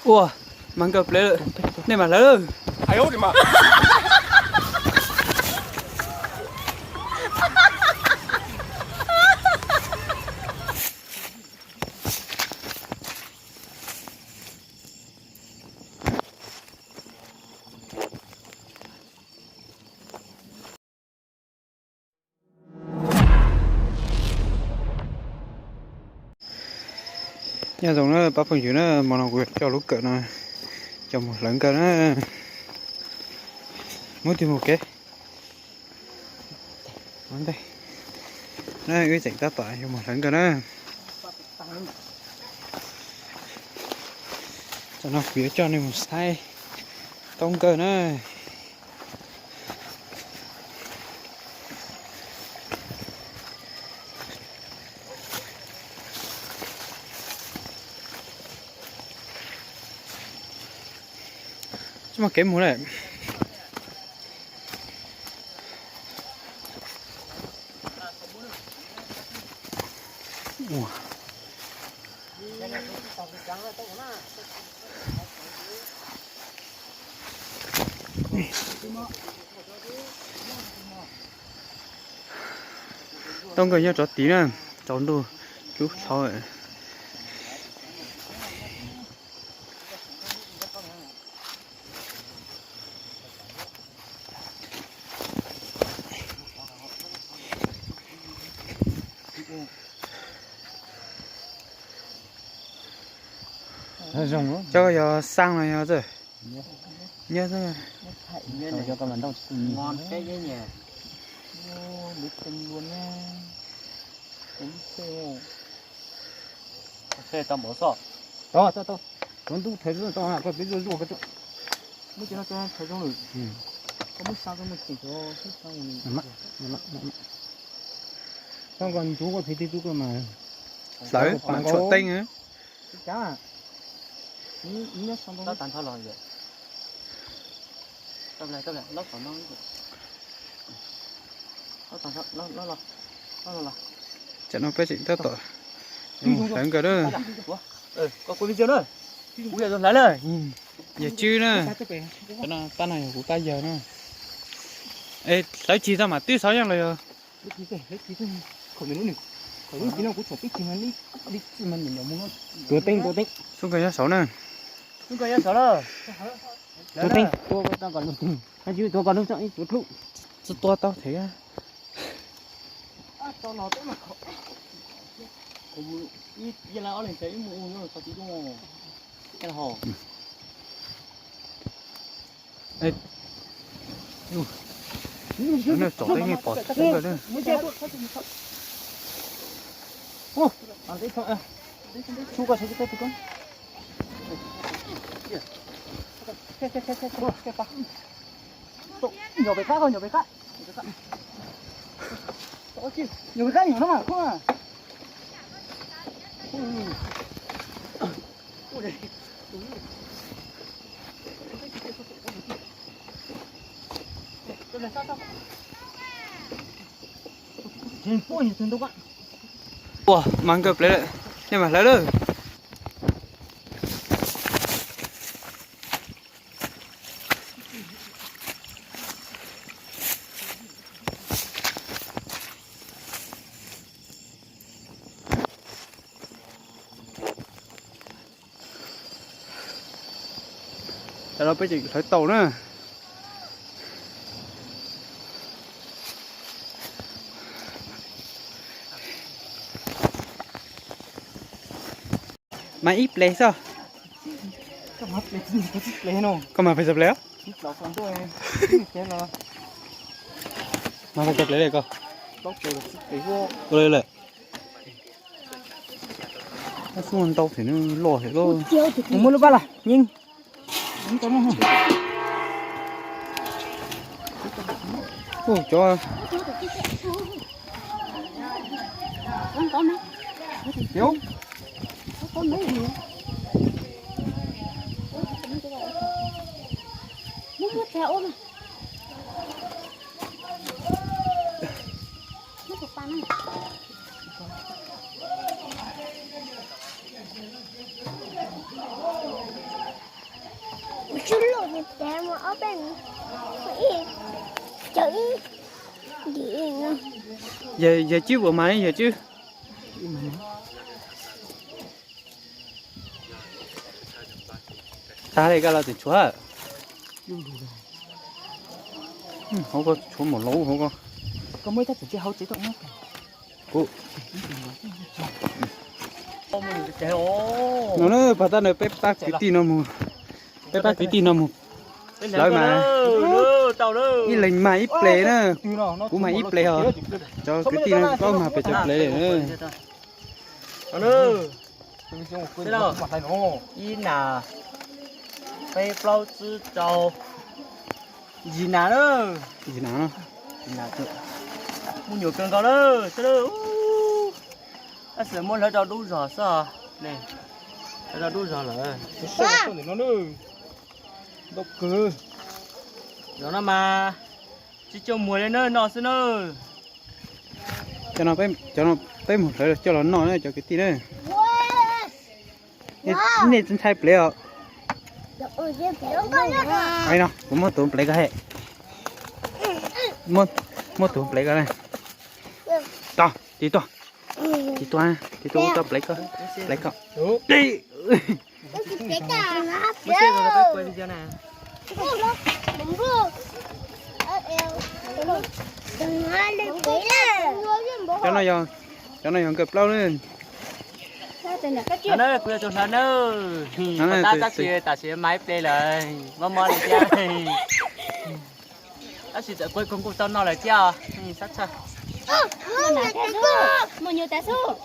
Ua, mas nkawd plev lawm, nej mam hlawv lawm. Nyob zoo na pab phooj ywg na, hmo no kuv yuav coj lub kawm no coj mus hlawv nkawd na. Muab tig mus kev. Na, wb tseem tab tom yuav mus hlawv nkawd na. Tam no kuv yuav coj nej mus saib tau nkawd na. Tsis muaj kev mus lawm. Tau nkawd nyob rov tid na, tsaus ntuj cub tshauv. Cov yog xaa los yog txawj nyob xwb. Tau, tau, tau. Cov ntub thawv zoo tau, koj peb zuaj zuaj koj tso. Muab cov no tso thawv zoo lawm. Koj muab xaa tso mus cheem cov xab xaa. Tau koj ntxuav koj phev tib tub koj mas. Hlawv pas tshuam teeb. Tab tas nthab los yom. Tab tab lob tom no. Lob tom no, lob los, lob los. Tsam no peb tseem tab tom mus hlawv nkawd na. Koj kuv me ntsia na. Kuv yog tus hlawv na. Yawg Tswb na. Pab no yog kuv pab yawg na. Es hlawv tsis tau mam twb xauv yeej los yog? Tuav teeb, tuav teeb. Xub nkawd nyob saud na. Tuav teeb, tuav kom lug, tuav kom lug, tuav dlub. Tsis tua tau thiab. Tsom teeb nej pom tub nkawd na. Nyuam pem qab, nyuam pem qab. Nyuam pem qab nyuam no mas. Ua, mas nkawd plev lawm, nej mam hlawv lawm. Tam no peb tseem hlawv tau na. Mas ib ples xwb. Koj mas pes txawj ples os. Mas pes txawj ples li koj. Ua li lawm. Xub ntau thiab nws loj thiab lauj. Muab lub pab los nyeej. Cov, Yawg, yawg Cwb puas mas yawg Cwb? Tag li koj los tseem tshuav. Hauv ko tshuav maum laub hauv ko. Kuv no na, pas tab na peb pab kwv tij no mus, peb pab kwv tij no mus hlawv mas ib leeg mas ib ples na, kuv mas ib ples os, cov kwv tij no plaub mas pes tsawg ples lawm. Ib nas, peb plaub tsib rau, yim nas na. Yim nas, yim nas, muaj nyuam kawg nkaus lawm seb lawm. Tab sis muab hlawv rau dub zog xwb, hlawv rau dub zog lawm. Zaum no mas tsis coj muag li na, noj xwb na. Cov no peb mus hlawv coj los noj na cov kwv tij na. Nej tsis ntshai plev os? No, kuv muab tus plev ko he. Muab tus plev ko na. Tod, tis tuaj. Tis tuaj, tis tuaj, muab tau plev ko, plev ko. Cov no yog, cov no yog nkawd plaub na. Kuv yuav tus hlawv na. Tab sis tam sim mas ib ple lawm, mob mob li thiab. Tab sis txawm kuv kuj tau noj lawm thiab. Muaj nyuam tas xwb.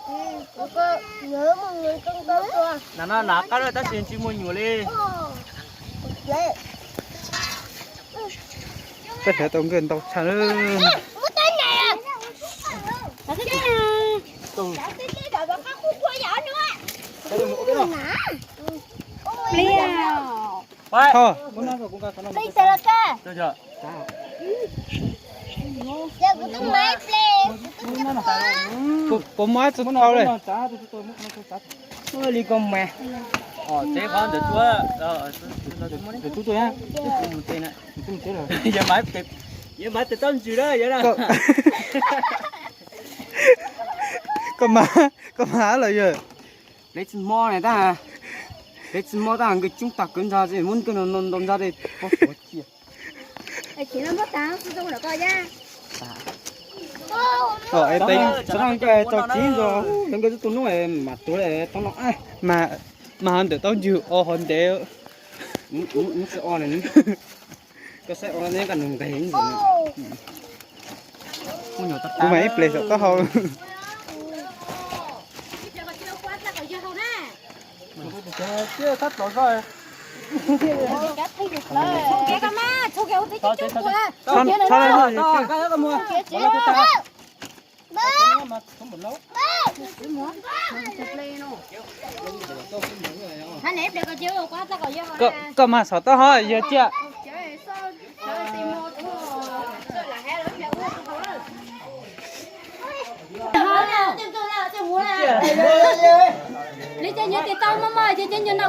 No no, nav qab tab sis tsis muaj nyuam li. Peb hlawv tau nkawj ntau tshaj. Tho. Puas muaj ib tug thau li? Li ko mas. Tsev qhov ntawd tuaj. Yog mas tes taub ntsws na yog. Koj mas, koj mas los yog. Plev tsis mob ne tab, plev tsis mob tab nkawd coob tag kwv ntsa muab nkawd no ntau ntsa pob suav cia. Tau txiv ntso, nkawd tub tus nub mas tuag tau no. Mas ho ntawm taub ntswg o ho ntev. Koj saib o neb ka nug nqes. Kuv mas ib ple saum taub hau. Koj mas saum taub hau yog cia. Li ces nyuag tes tau maj maj ces ces nyuag no.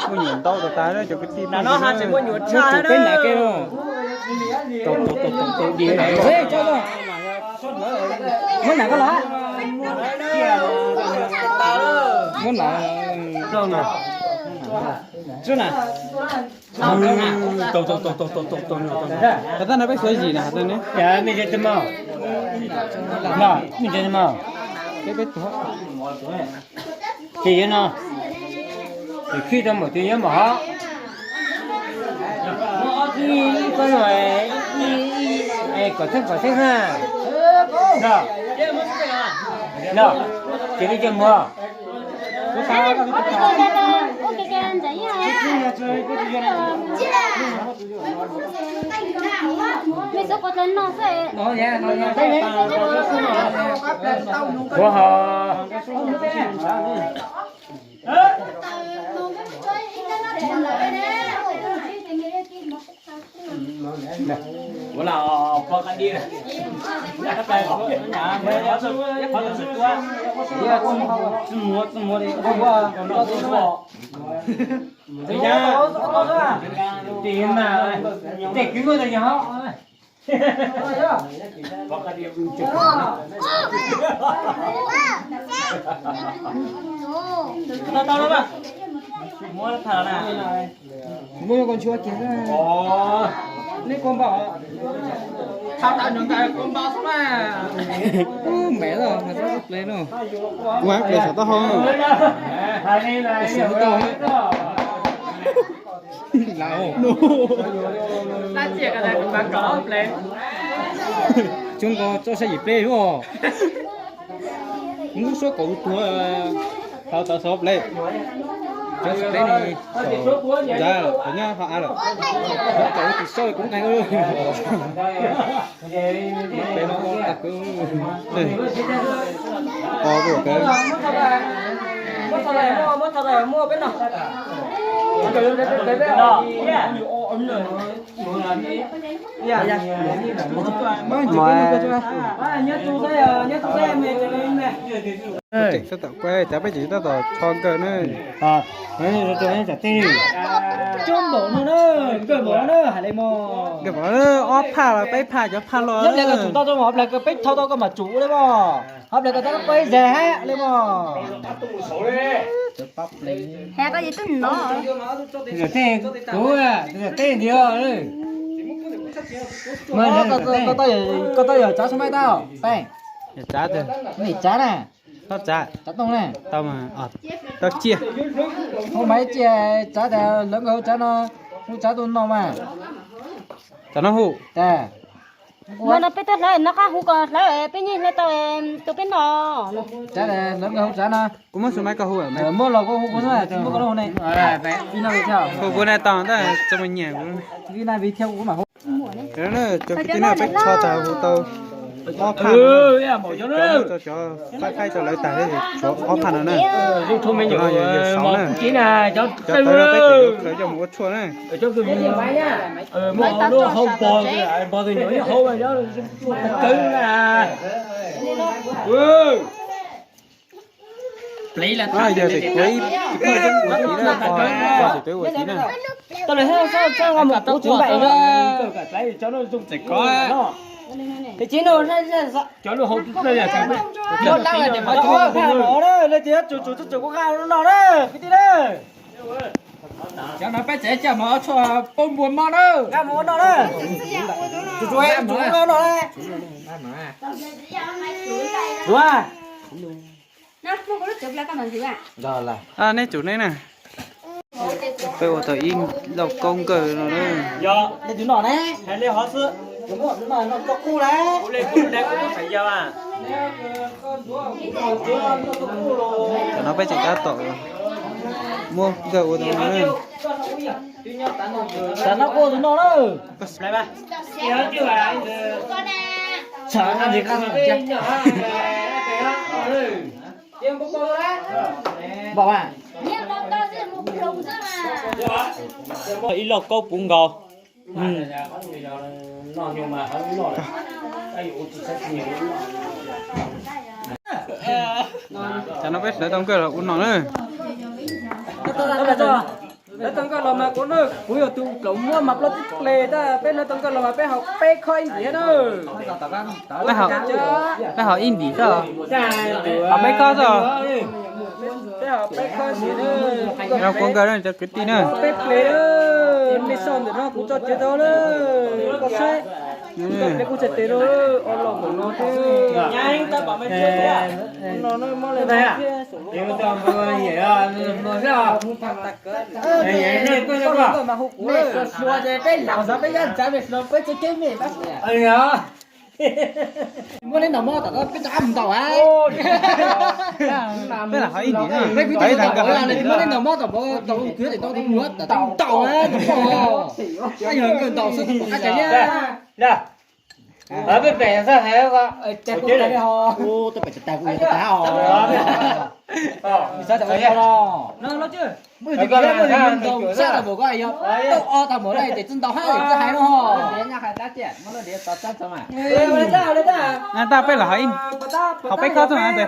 Muaj nyuam ntau tas tas cov kwv tij no, muab tus peb nram ke los. Muab nram koj los. Muab nram. Tau, tau, tau, tau, tau, tau, tau. Has tas no peb xuav zim na, has tas ne. Mej tsis tau maj. No, mej tsis tau maj. Peb, peb tuag. Ces yog no, ces khij tau npaum twg yuav npaum hov. Ib, ib, ib, kom theej kom theej ha. No, no, ces li ces muag. Ua ho. Ua la pog qab dib. Tim mas, tim kwv muaj tus yog. Tau, tau, tau. Muab qos ntshua kiag. Neb kua npau. Thaj tau nyob ntais kua npau xwb na. Ub, mev los mas txhob ple no. Ua ple saum taub hau. Saum taub hau. Lawm. Coob nkaus txoj saib yim ple os. Lub suab kaum tuag tau tau xov ple. Cov xov ple ne, ntawd qhov nyob ho av lawm. Cov tus sau kuv nqaij. Ple no tag kwv. Qos kuj kawg. Tseem tab tom kuaj, cas peb tseem tab tom tsho nkawg na. Coob npaum no na, nkawg npaum no na, hais li mog. Nkawg npaum ob phaj los peb phaj cov phaj los. Nyob pliag koj tsum tau rau hauv pliag koj peb thau tau koj mam tsum li mog. Hauv pliag koj tau koj ib zag hab li mog. Has koj yog tub no. Tej kuv, tej ntiag. Koj tau yog tsav sab maib tau, Peej. Tsav, tsav na. Tsav tooj na. Tau, tau ciaj. Hu mas ciaj tsav tas lawv nkawd hu tsav no, hu tsav tus no mas. Tsav no hu. Ua no peb tuaj hlawv no qab hu kom hlawv peb nyiag hlawv tau tus peb no. Tsav tas lawv nkawd hu tsav no. Kuv muab xu maib koj hu. Muab los kuv hu kuv xwb, tsis muab koj hu ne. Hu kuv na tau ntawd tsis muaj nyiaj. Cov kwv tij no peb tsho tag hu tau ob phaj no, cov faib faib rau lawv tag, tshuav ob phaj no na. Cov no yog saud na. Cov tawv no peb tseem yuav khaws coj mus ua tshuaj na. Yog tes kuv ib ua tiv na, tes kuv ua tiv na. Tes kuv Cov no peb tsev coj mus tshuaj poob npua mob na. Nqa mus ua noj na. Tsum tsum tsum noj na. Ua. Nej tsum neb na. Peb ua tau ib lauj kaub nkawj no na. Cov no peb tseem tab tom muab nkawj ua tau no na. Tam no kuj tus no na. Ib lauj kaub puv nkaus. Cov no peb hlawv tau nkawj los ua no na. Hlawv tau nkawj los mas kuv, kuv yog tus kaum muab mas plaub tib ple tab, peb hlawv tau nkawj los mas peb haus peb khob ib ntsis na. Peb haus ib ntsis xwb, haus peb khob xwb. Peb haus peb khob ib ntsis na. Zoo kua nkawj na cov kwv tij na. Peb ple, nej sau ntawm no kuv tso tseg tau lawm, koj saib. Ple kuj txhais tes rau, o los npaum no thiab. No muab li no thiab. Koj los mas hu kuv. Peb laus xav peb yab ntxav peb tsev kev me. Muab neb ntaus mob tom peb tau ab mus ntaus a. Peb lam haus ib ntsis na. Peb kwv tij muab neb ntaus mob tom, tom kwv tij tau mus tom ntau a. Yog nkawj ntaus xwb tus pom qab tsa liab. Peb pem xab hais ko. Tej pem tas kuv yuav tas os. Xav tau no. Sab tau npaum ko yog tau o tau npaum no ces txawj ntaus hab txawj hais no. Tab peb los haus, haus peb khob xwb.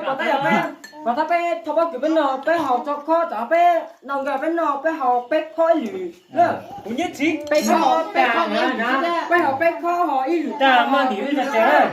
Pom tab peb thau pob kws peb noj, peb haus tso khob, peb noj nkawj peb noj, peb haus peb khob ib lwm. Kuv nyiaj txiv peb khob, peb khob, peb haus peb khob ho ib lwm tag maj dim peb tso tseg.